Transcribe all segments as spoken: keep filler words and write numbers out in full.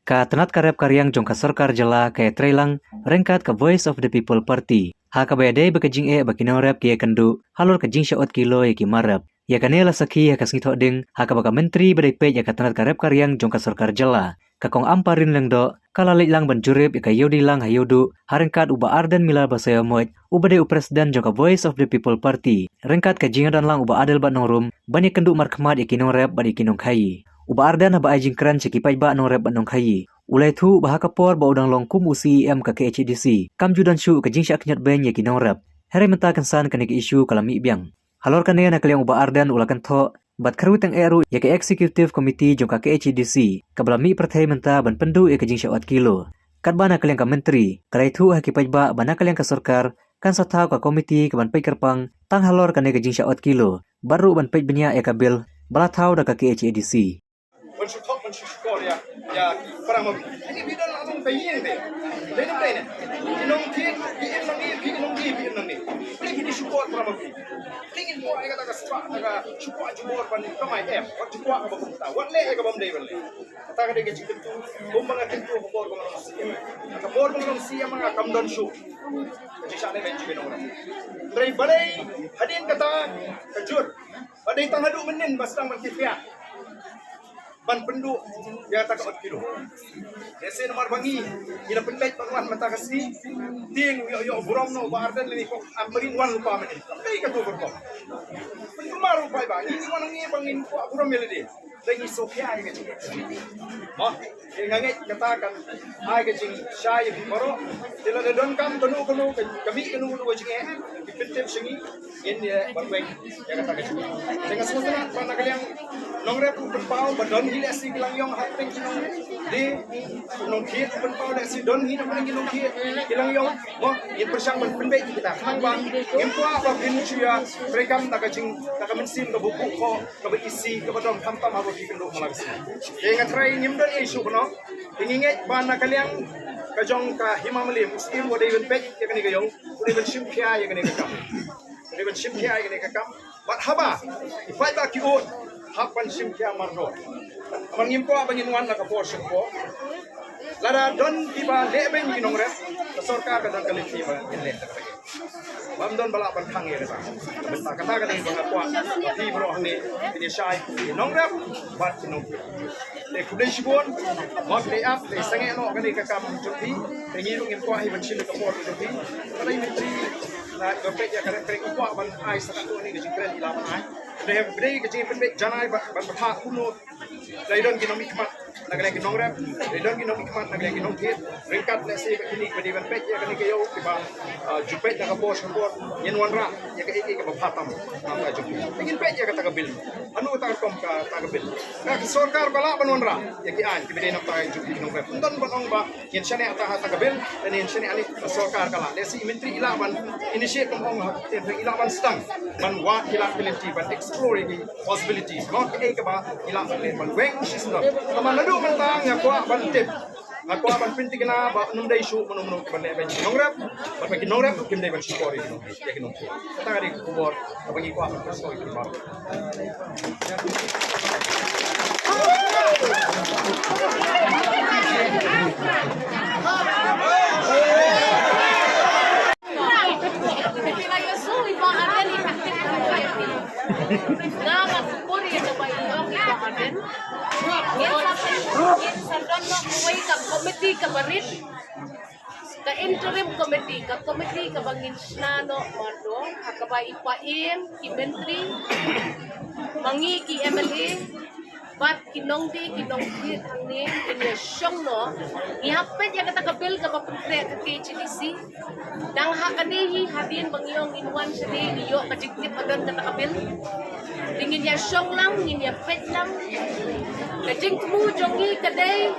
Ka tnat ka rep ka riang jong ka sorkar jylla ka ïatreilang ryngkat ka Voice of the People Party, ha kaba ïadei bad ka jingeh ba ki nongrep ki ïakynduh halor ka jingshaot kilo ïa ki marep. Ïa kane la sakhi ha ka sngi Thohdieng, ha kaba ka Myntri ba dei peit ïa ka tnat ka rep ka riang jong ka sorkar jylla, ka Kong Ampareen Lyngdoh, ka la leit lang ban jurip ïa ka Ïewdilang ha Ïewduh, ha ryngkat u Bah Ardent Miller Basaiawmoit, uba dei u President jong ka Voice of the People Party, ryngkat ka jingïadonlang u Bah Adelbert Nongrum, ban ïakynduh markhmat ïa ki nongrep bad ïa ki nongkhaïi. U Bah Ardent haba ai jingkren sha ki paidbah nongrep bad nongkhaïi, u la ïathuh ba ha ka por ba u dang long kum u C E M ka K H A D C, kam ju don shuh ka jingshah khñiot beiñ ïa ki nongrep. Hynrei mynta kynsan kane ka issue ka la mih biang. Halor kane, na ka liang u Bah Ardent u la kynthoh bad kyrwit tyngeh ruh ïa ka Executive Committee jong ka K H A D C, kaba la mih pyrthei mynta ban pynduh ïa ka jingshaot kilo. Katba na ka liang ka Myntri ka la ïathuh ha ki paidbah ba na ka liang ka sorkar kan sa thaw ka komiti kaban peit kyrpang tang halor kane ka jingshaot kilo, bad ruh ban peit bniah ïa ka bill ba la thaw da ka K H A D C. Ban shu thok, ban shu shukor ïa, ïa para ma phi. Ani phi don la long ka ïing te. Dei dei ne. Ki nongthied, phi im nangne, phi im nangne, phi im nangne. Phi, phi shukor para ma phi. Phi ngin buh ïa kata ka spah, kata ka shu kwah jubor ban kamai em. Wat shu kwah kaba kumta. Wat leh ïa kaba ym dei ban leh. Kata ka dei ka jingkyntu. Kumba nga kyntu ka por ba nga long C E M. Ka por ba nga long C E M nga kam don shuh ka jingshah leh beiñ jong ki nongrep. Hynrei balei hadien kata ka jur. Ba dei tang haduh mynnin ba sdang ban kit ïa ban pynduh ïa kata ka ot kilo. Lehse namar ba ngi, ngi la pynbeit ban wan mynta ka sngi. Te ngi ïoh, ïoh burom na u Bah Ardent lane ko Ampareen wan lypa mynnin. Kam dei katu ka rukom. Pynkulmar u paidbah, ngi, ngi wan ngi ba ngin kwah burom ïa lade. Te ngi sngewkhia ïa ka jingeh. Mo, te nga ngeit kata kan ai ka jingshai ïa phi baroh. Te lada donkam kano kano ka, ka mih kano kano ka jingeh, ki pyntip sha ngi. Ngin ïa ban weng ïa kata ka jingeh. Te nga sngewtynnat ba na ka liang nongrep u pynpaw ba don hi lehse ki langïong hapdeng ki nongdie, u nongthied u pynpaw lehse don hi na pdeng ki nongthied ki langïong. Mo, ngin pyrshang ban pynbeit ïa kita. Khnang ba ngim kwah ba kin shu ïa treikam da ka jing, da ka mynsiem kaba buh khoh, kaba isih, kaba dom khamtam haba phi kynduh man la ka sngi. Te nga tharai ngim don ei shuh kano. Te ngi ngeit ba na ka liang ka jong ka Hima Mylliem, u Syiem uba dei ban peit ïa kane ka ïew, u dei ban shim khia ïa kane ka kam. U dei ban shim khia ïa kane ka kam. Bad haba i paidbah ki ud, hap ban shim khia mardor. Namar ngim kwah ba ngin wan la ka por sha ka por. Lada don kiba leh beiñ ki nongrep, ka sorkar ka don ka lynti ba ngin leh. Bym don ba lah ban khang ïa kata. Bynta kata ka dei ba nga kwah ba phi baroh hangne phin ïa shai ki nongrep bad ki nongthied. Te khublei shibun, mo, khublei ap, te sangeh noh kane ka kam jong phi. Te ngi ruh ngim kwah hi ban shim ka por jong phi. Kata i myntri na ka peit ïa ka rep, te ngim kwah ban ai sa katto ne ka jingkren i lah ban ai. Te ha kane ka jingpynbeit janai ba, ban bthah kumno. Dei don ki nongmihkhmat na ka liang ki nongrep, dei don ki nongmihkhmat na ka liang ki nongthied. Ryngkat lehse ba kine kiba dei ban peit ïa kane ka ïew kiba, ah, ju peit na ka por sha ka por, ngin wanrah ïa kaei kaei kaba bha tam na ka jong ki. Te ngin peit ïa kata ka bill. Hanu kata ka rukom kata ka bill. Ka sorkar ka lah ban wanrah ïa ki aiñ kiba dei na ka jong ki nongrep. Ym don ban ong ba ngin shaniah ha kata ka bill, lane ngin shaniah ne, ka sorkar ka lah. Lehse i myntri i lah ban initiate, kum ong ha, i lah ban sdang ban wad, i lah ban lynti ban explore ïa ki possibilities, mo, kaei kaba i lah ban leh ban weng shisha. Namar naduh mynta nga kwah ban tip, nga kwah ban pynthikna ba ym dei shuh mano mano kiban leh beiñ ki nongrep, bad ba ki nongrep kim dei ban shukor ïa ki nong, ïa ki nongthied. Kata ka dei ka khubor kaba ngi kwah ban pynshoi ïa ki baroh. Nga nga shukor ïa kaba ïoh ïa ka pardon. Ngin sa, ngin sa don noh kawei ka komiti kaba rit. Ka interim committee, ka komiti kaba ngin shna noh mardor, ha kaba i Paiem, ki myntri, ma ngi ki M L A, bad ki nongdie ki nongthied hangne, ngin ïa shong noh. Ngi hap peit ïa kata ka bill kaba pynkhreh ka K H A D C. Dang ha kane hi hadien ba ngi ong ngin wan shane, ngi ïoh ka jingtip ba don kata ka bill. Te ngin ïa shong lang, ngin ïa peit lang. Ka jingthmu jong ngi ka dei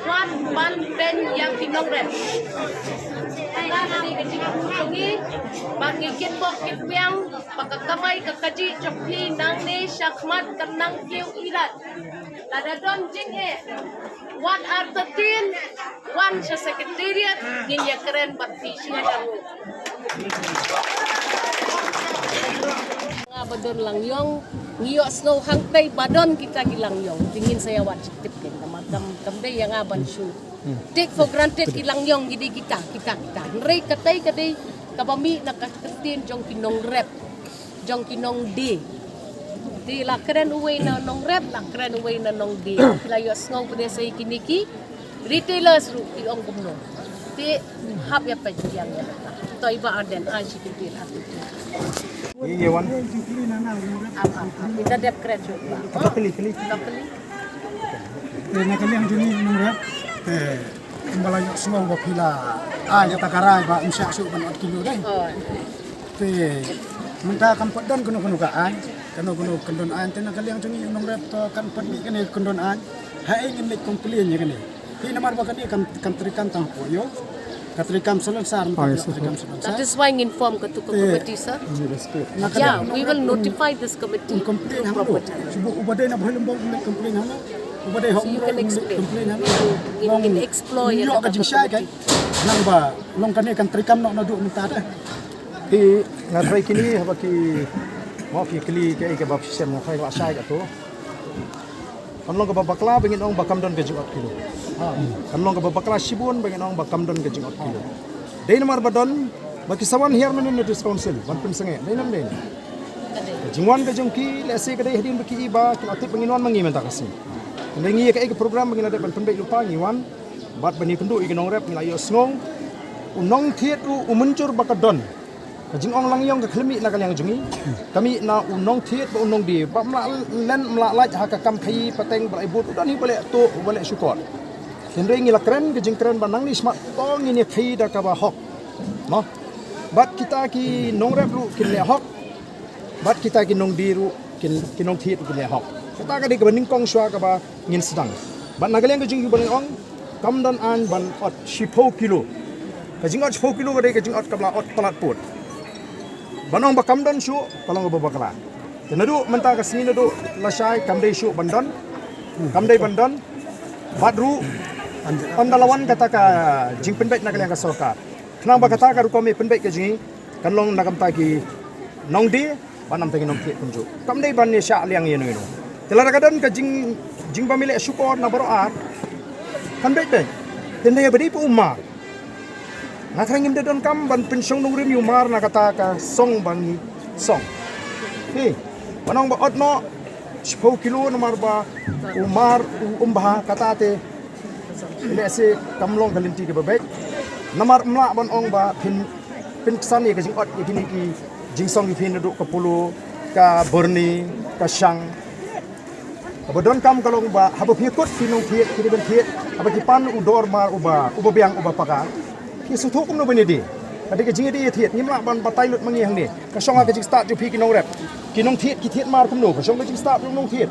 wat ban beiñ ïa ki nongrep. Kata ka dei ka jingthmu jong ngi. Bad ngi kitbok kitbiang ba ka kamai ka kajih jong phi nangne shakhmat kan nang kiew irat. Lada don jingeh, wat artatien wan sha secretariat, ngin ïa kren bad phi sha ka ruh. Nga ba don langïong, ngi ïohsngew hangtei ba don kita ki langïong, te ngin sa ïa wad jingtip kein namar Kam kam dei ïa nga ban shu take for granted ki langïong ki dei kita kita kita. Hynrei katei ka dei kaba mih na ka ktien jong ki nongrep, jong ki nongdie. Te la kren uwei na nongrep, la kren uwei na nongdie. Ki la ïohsngew pynïasai kine ki retailers ruh ki ong kumno. Te hap ïa peit ïa nga. To i Bah Ardent ai shi kyntien ha kyntien. Ïa wan. Ap ap ap. Ita dep kren shuh Bah. Kata kali kali. Kata kali. Te na ka liang jong ngi nongrep te kumba la ïohsngew ba phi la ai ïa ta ka rai ba ym shah shuh ban ot kilo dei. Oh. Te mynta kam pat don kano kano ka aiñ, kano kano kyndon aiñ, te na ka liang jong ngi nongrep to kan pat mih kane kyndon aiñ. Haei ngin leit complain ïa kane. Hi namar ba kane kam kam treikam tang hapoh ïew. Ka treikam salonsar, mynta ka treikam salonsar. That is why ngin form katu ka committee, sir. Na ka liang nongrep un complain hangno. Shu uba dei na Bhoirymbong un complain hangno. Uba dei ha Umroi un complain hangno. Ngin explore ïa ka jingshai ka. Nang ba long kane kan treikam noh naduh mynta te. Hi nga trai kine haba ki mo ki kli ka ei ka ba phi shem nga trai ka ba shai ka to. Kan long kaba bakla ba ngin ong ba kam don ka jingot kilo. Kan long kaba bakla shibun ba ngin ong ba kam don ka jingot kilo. Dei namar ba don ba ki sa wan hiar mynnin na District Council ban pynsangeh. Dei nam dei. Ka jingwan ka jong ki lehse ka dei hadien ba ki i ba ki la tip ba ngin wan ma ngi mynta ka sngi. Hynrei ngi ïa ka ei ka program ba ngin la dep ban pynbeit lypa ngi wan. Bad ban ïakynduh ïa ki nongrep ngi la ïohsngew. U nongthied u u mynjur ba ka don. Ka jingong langïong ka khlem mih na ka liang jong ngi. Ka mih na u nongthied bad u nongdie ba ym lah len ym lah lait ha ka kam khaïi pateng ba la ai bud u don hi ba leh tuh ba leh shukor. Hynrei ngi la kren ka jingkren ba nangne shakhmat to ngin ïa khaïi da kaba hok. Mo. Bad kita ki nongrep ruh kin leh hok. Bad kita ki nongdie ruh kin ki nongthied ruh kin leh hok. Kata ka dei kaba nyngkong shuwa kaba ngin sdang. Bad na ka liang ka jong ngi ba ngi ong kam don aiñ ban ot shiphew kilo. Ka jingot shiphew kilo ka dei ka jingot kaba la ot palat pud. Ban ong ba kam don shuh ka long kaba bakla. Te naduh mynta ka sngi naduh lashai kam dei shuh ban don. Kam dei ban don. Bad ruh ynda la wan kata ka jingpynbeit na ka liang ka sorkar. Khnang ba kata ka rukom ïa pynbeit ka jong ngi kan long na ka bynta ki nongdie. Ba nam te ngi nongthied kumjuh. Kam dei ban ïa shah liang ïa no ïa no. Te lada ka don ka jing jingbym ïaleh shukor na baroh ar. Kan beit beit. Te hynrei ba dei pa u mar. Nga tharai ngim da donkam ban pynshong nongrim ïa u mar na kata ka song ba ngi song. Hi. Ban ong ba ot noh shiphew kilo namar ba u mar u um bha kata te. Lehse kam long ka lynti kaba beit. Namar ym lah ban ong ba phin pynksan ïa ka jingot ïa kine ki jingsong ïa phi naduh ka Polo, ka Byrni, ka Shang. Kaba donkam ka long ba haba phi kut ki nongthied ki dei ban thied haba ki pan u dor mar uba uba biang uba paka. Ki sngewthuh kumno ban ïadie. Ka dei ka jingïadie ïathied ngim lah ban batai lut ma ngi hangne. Ka shong ha ka jingstad jong phi ki nongrep. Ki nongthied ki thied mar kumno ka shong ka jingstad jong nongthied.